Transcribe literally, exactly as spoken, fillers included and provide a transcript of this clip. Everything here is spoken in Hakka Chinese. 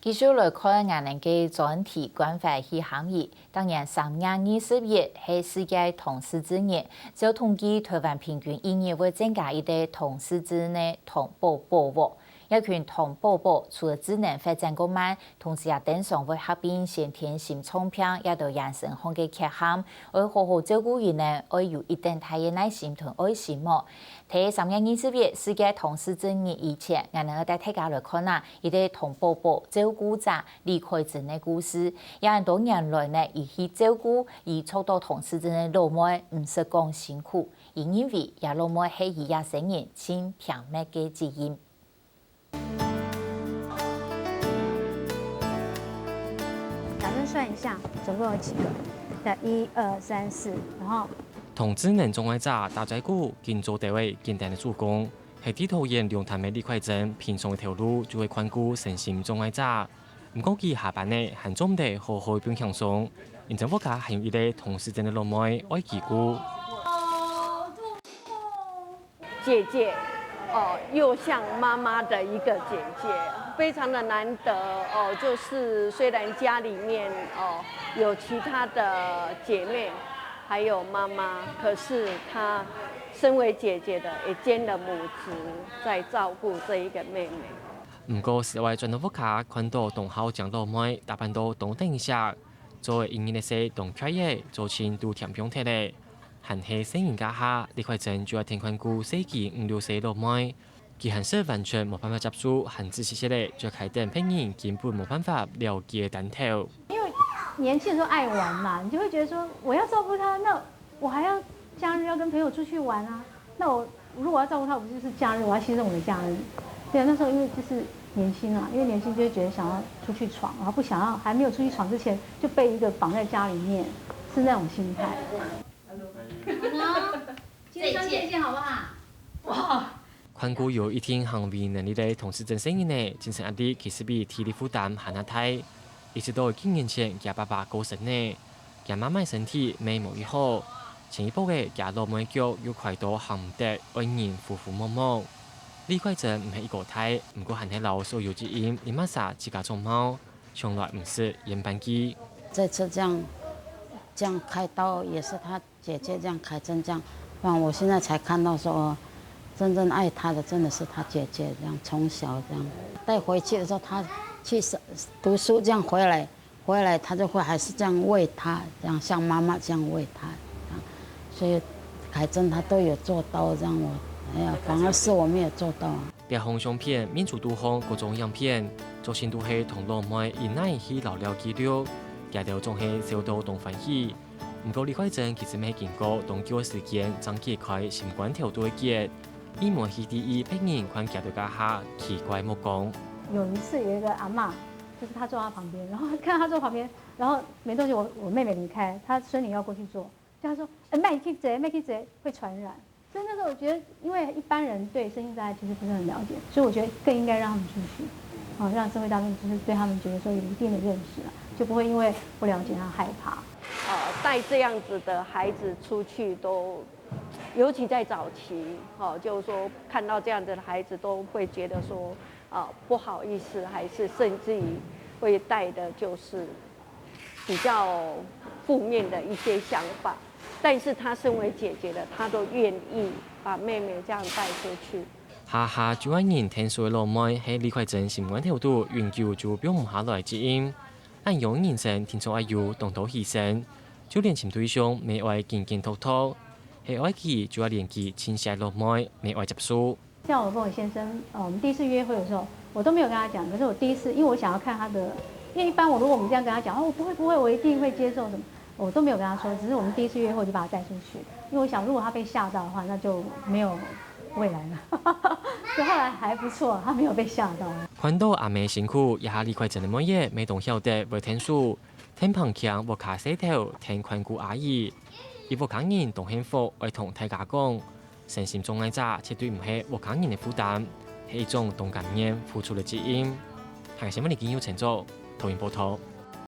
繼續來看𠊎等个專題關懷去行一。當年三月二十一係世界唐氏症日，照統計，臺灣平均一日會增加一個唐氏症个唐寶寶喔。這群唐寶寶除了智能發展較慢，同時也經常會合併先天心臟病這兜眼神項个缺陷，愛好好照顧佢呢，愛有一等大个耐心同愛心喔。在三月二十一世界唐氏症日以前，𠊎等愛帶大家來看啊，一個唐寶寶照顧者李凱珍个故事。也恁多年來呢，佢去照顧佢著著唐氏症个老妹，毋識講辛苦，佢認為這老妹係佢這生人盡甜蜜个責任。 咱们算一下，总共有几个？对，一二三四，然后同智能障礙者打嘴鼓，緊做兜仔簡單个手工，係地桃園龍潭个李凱珍，平常个頭路就係看顧身心障礙者。毋過佢下班呢，還做毋得好好放輕鬆，因為屋下還有一個唐氏症个老妹愛佢顧。 姐姐，哦，又像妈妈的一个姐姐，非常的难得哦。就是虽然家里面哦有其他的姐妹，还有妈妈，可是她身为姐姐的也肩了母职，在照顾这一个妹妹。毋過，時而轉到屋下，看到當好靚老妹，打扮到當得人惜，做一日个事當快个，做盡都添放忒了。 還係細人家下，李凱珍就愛跈看顧細佢五六歲老妹。佢還係完全無辦法接受，還仔細細咧，就開等別人根本無辦法了解个擔頭。因為年輕的時候愛玩嘛，你就會覺得說我要照顧他，那我還要假日要跟朋友出去玩啊。那我如果要照顧他，我不就是假日我要犧牲我的假日？對啊，那時候因為就是年輕啊，因為年輕就會覺得想要出去闖，然後不想要還沒有出去闖之前就被一個綁在家裡面，是那種心態。 好呢，今天穿這件好不好？看顧有一定行為能力个唐氏症細人仔，精神壓力其實比體力負擔還較大。一直到幾年前，厥爸爸過身呢，厥媽媽身體乜無幾好，前一駁仔厥老妹腳又拐到行毋得，愛人扶扶摸摸。李凱珍毋係一個大，毋過還係摎所有責任一抹儕自家總包，從來毋識嫌半句。這次這樣這樣開刀也是他 姐姐這樣開針這樣，不然我現在才看到說，哦，真正愛他的真的是他姐姐這樣，從小這樣帶回去的時候，他去讀書這樣回來，回來他就會還是這樣餵他，這樣像媽媽這樣餵他，這樣，所以開針他都有做到，這樣我，哎呀，反而是我沒有做到。 這項相片，面書肚項各種影片，做成都係同老妹一奶去尞尞記錄，佢兜總係笑到當歡喜。毋過李凱珍其實乜經過當久个時間，正解開心肝頭肚个結。佢無去在意別人看佢兜个下奇怪目光。有一次有一個阿嬤，就是她坐她旁邊，然後看到她坐旁邊，然後沒多久我我妹妹離開，她孫女要過去坐，叫她說：“哎，莫去坐，莫去坐，會傳染。”所以那時候我覺得，因為一般人對身心障礙其實不是很了解，所以我覺得更應該讓他們出去，啊，讓社會大眾就是對他們覺得說有一定的認識了，就不會因為不了解他害怕。呃，帶這樣子的孩子出去都，尤其在早期，哦，就是說看到這樣子的孩子都會覺得說，啊，不好意思，還是甚至於會帶的就是比較負面的一些想法。但是她身為姐姐的，她都願意把妹妹這樣帶出去。下下就愛人𢯭手个老妹，係李凱珍心肝頭肚永久就放毋下來个責任。恁樣人生定著愛有當多犧牲，就連尋對象乜愛揀揀擇擇，係愛佢就愛連佢親惜个老妹乜愛接受。 像我跟我先生，呃，我們第一次約會的時候，我都沒有跟他講，可是我第一次，因為我想要看他的，因為一般我如果我們這樣跟他講，哦，我不會不會，我一定會接受什麼，我都沒有跟他說，只是我們第一次約會我就把他帶出去，因為我想如果他被嚇到的話，那就沒有未來了。就後來還不錯，他沒有被嚇到。看到阿姆辛苦，這下李凱珍个妹仔乜當曉得會𢯭手，𢯭幫牽屋下事頭，𢯭看顧阿姨。佢屋下人當幸福，愛同大家講，身心障礙者絕對毋係屋下人个負擔，係一種當甘願付出个責任。客家新聞李金佑、陳卓，桃園報導。